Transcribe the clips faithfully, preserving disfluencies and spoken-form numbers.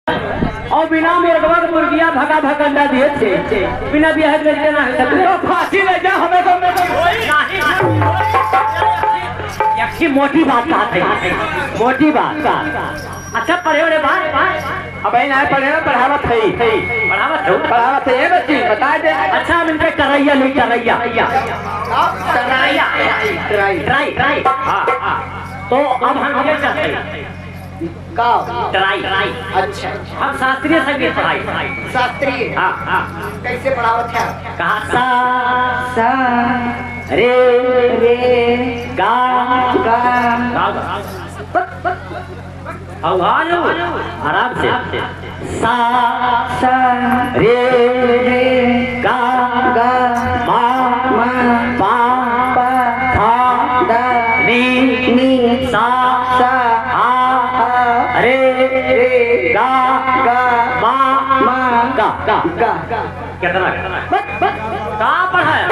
और बिना मुर्गवा के मुर्गिया भगा भगा अंडा दिए थे। बिना बियाह के लड़के ना है सकते। तो फांसी ले जा, हमें तो नहीं। यही मोटी बात कहत है, मोटी बात। अच्छा, पढ़े वाले बात। अब भाई ना पढ़े ना, पढ़ावत है। पढ़ावत है? पढ़ावत है, ये बच्ची, बता दे। अच्छा, हम इनके टरैया ले, टरैया। टरैया। टराई। Try, try. हाँ, हाँ। तो अब हम ये चाहते हैं। का? टराई। अच्छा। हम शास्त्रीय संगीत पढ़ाई। शास्त्रीय? हाँ, हाँ। कैसे पढ़ावत है? कहा सा, सा, रे, रे, गा, गा। गा, गा। अब आ जाओ, आराम से। सा, सा, रे, रे, गा, गा, मा, मा, पा, पा, धा, धा, नी, नी, सा, सा, हा, हा, रे, रे, गा, गा, मा, मा, गा, गा, गा। कितना? बस, बस। का पढ़ा है?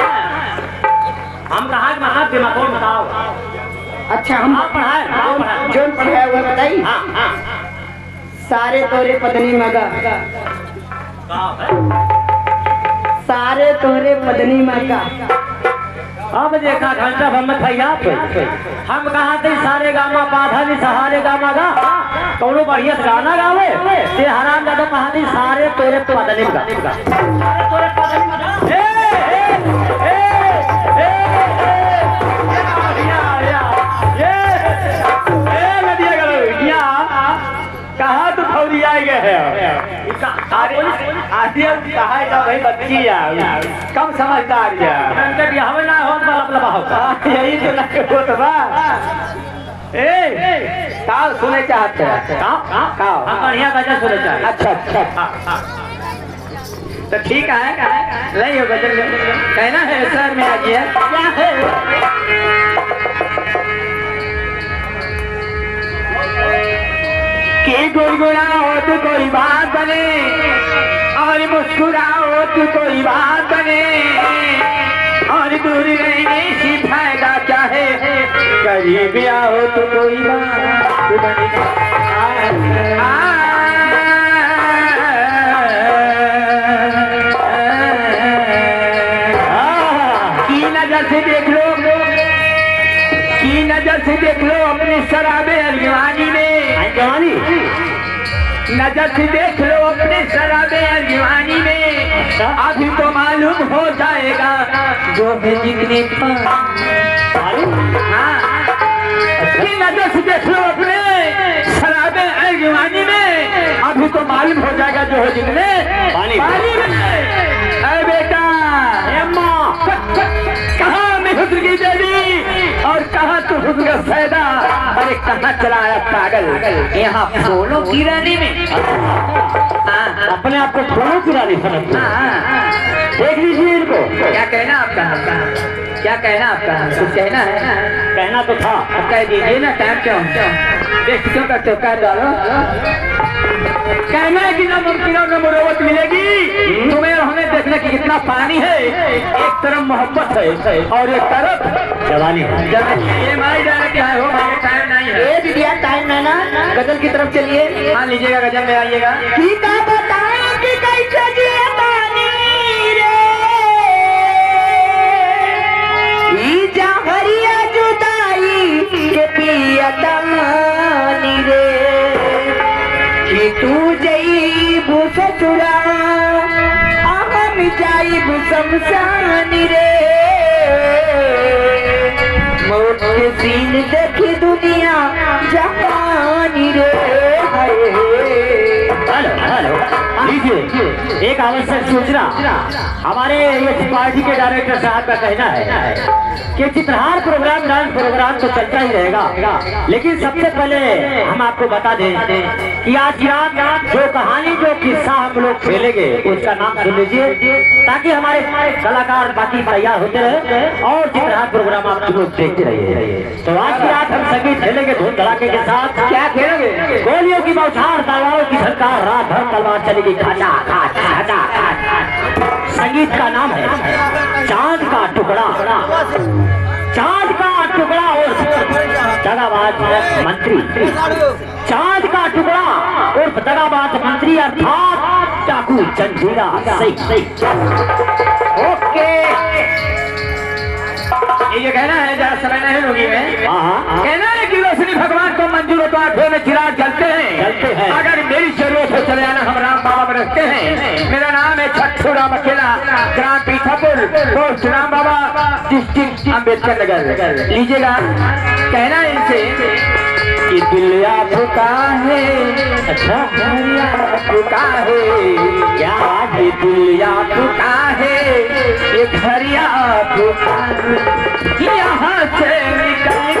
हम कहा कि महाराज दिमाग में बताओ। अच्छा, हम का पढ़ा है? का पढ़ा है? जोन पढ़ा है, वो बताई। हाँ, हाँ। सारे तोरे पदनी मगा। का है? सारे तोरे पदनी मगा। अब देखा, घंटा भर में खैया पे। हम कहा थे सारे गामा पाधा नी सहारे गामा गा। कौनो बढ़िया से गाना गावे। ते हराम दादा कहा थे सारे तोरे पदनी मगा। सारे तोरे पदनी मगा। ए, ए, ए, ए, ए, या, या, या, ए, ए, नदिया गलो, या। कहाँ तू खौरियाए गए है? अरे, अरे, अब कहा है का भाई बच्ची है, कम समझदार है। इनके बियाहवे ना होत बा, लबलबा होत बा। हाँ, यही तो ना होत बा। ए, का सुने चाहते हैं? का? का? हम बढ़िया गजल सुने चाहते हैं। अच्छा, अच्छा। हाँ, हाँ। तो ठीक है, नहीं हो गजल में। कहना है शहर में आ गया। क्या है? कि गुनगुनाओ तो कोई बात बने, और मुस्कुराओ तो कोई बात बने, और दूर रहने से फायदा क्या है, करीब आओ तो कोई बात बने। आ, आ, की नजर से देख लो, की नजर से देख लो अपने शराबे अरगवानी में। हाँ, जवानी। नजर से देख लो अपने शराबे अरगवानी में। अच्छा। अभी तो मालूम हो जाएगा जो है जितने पा-, मालूम? हाँ। अच्छा। की नजर से देख लो अपने शराबे अरगवानी में। अभी तो मालूम हो जाएगा जो है जितने पानी। पानी में। अरे बेटा, ए माँ। कहाँ मैं हुस्न की देवी और कहाँ तू हुस्न का सैदा? अरे कहाँ चला आया पागल? यहाँ फूलों की रानी में। हाँ। अपने आप को फूलों की रानी समझते हैं। हाँ, हाँ। देख लीजिए इनको। क्या कहना आपका? क्या कहना आपका? कुछ कहना है? कहना तो था। अब कह दीजिए ना, टाइम क्यों? वेस्ट क्यों करते हो? कह डालो। कहना है कि ना मुमकिन और ना मुरव्वत मिलेगी। तुम्हें और हमें देखना कि कितना पानी है। एक तरफ मोहब्बत है और एक तरफ जवानी है। जवानी। ये माई जाने क्या है, हो भाई, टाइम नहीं है। ए दीदिया, टाइम नहीं ना, गजल की तरफ चलिए। हाँ, लीजिएगा, गजल में आइएगा। की का बताएं कि कैसे जिए पानी रे, ई जहरिया जुदाई के पियतानी रे, कि तू जईबू ससुरा, आ हम जाइब शमशान रे, मौत के सीन देखी दुनिया जहान रे। हाय। Hello, hello. लीजिए, एक आवश्यक सूचना। हमारे इस पार्टी के डायरेक्टर साहब का कहना है कि चित्रहार प्रोग्राम, डांस प्रोग्राम तो चलता ही रहेगा, लेकिन सबसे पहले हम आपको बता दें कि आज की रात जो कहानी, जो किस्सा हम लोग खेलेंगे, उसका नाम सुन लीजिए, ताकि हमारे कलाकार बाकी तैयार होते रहे और चित्रहार प्रोग्राम आप लोग देखते रहिए। तो आज की रात हम संगीत खेलेंगे धूम धड़ाके के साथ। क्या खेलोगे? गोलियों की बौछार, तलवारों की झनकार, रात भर तलवार चलेगी, खचा खच, खचा खच। संगीत का नाम है चांद का टुकड़ा। चांद का टुकड़ा और दगाबाज मंत्री। चांद का टुकड़ा और फतनाबाद मंत्री अर्थात डाकू जंजीरा सिंह। ओके, ये कहना है, ज्यादा समय नहीं लूंगी मैं। हाँ, हाँ। कहना है कि रोशनी भगवान को मंजूर हो तो आंखों में चिराग जलते हैं। जलते हैं। अगर मेरी जरूरत हो चले आना, हम राम बाबा में रहते हैं। मेरा नाम है छट्ठू राम अकेला, ग्राम पीठापुर, पोस्ट राम बाबा, डिस्ट्रिक्ट अम्बेडकर नगर। लीजिएगा, कहना है इनसे कि दिल आपका है। अच्छा। घर आपका है। क्या? ये दिल आपका है, ये घर आपका है। यहाँ से निकल